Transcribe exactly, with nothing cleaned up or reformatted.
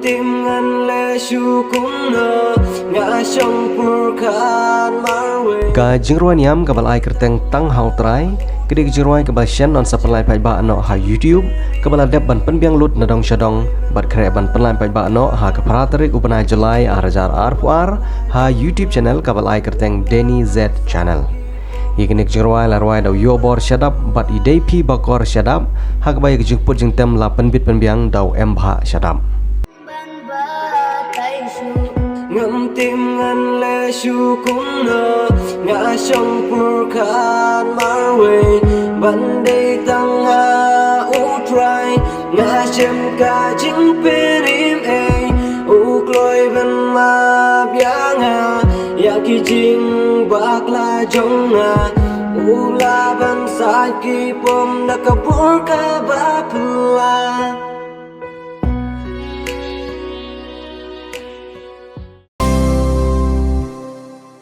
Tim ngan leh shu kumno, nga shong pyrkhat marwei. Ka jingrwai niam kaba la ai kyrteng Tang Ha U Trai, ka dei ka jingrwai kaba shen yn sa pynlait paidbah noh ha YouTube, kaba la dep ban pynbiang lut na dong sha dong, bad khreh ban pynlait paidbah noh ha ka phra tarik u bnai July ar hajar arphew ar, ha YouTube channel kaba la ai kyrteng Denny Z Channel. Ïa kane ka jingrwai la rwai da u Ïohbor Shadap bad i Deiphi Bakor Shadap, ha kaba ïa ka jingput jingtem la pynbit pynbiang da u Embha Shadap. Ngam tip ngan leh shu kumno, nga shong pyrkhat marwei, ban dei Tang Ha U Trai, nga shem ka jingpynim ei, u kloi ban map ïa nga, ïa ki jingbakla jong nga, u lah ban sait ki pom na ka por kaba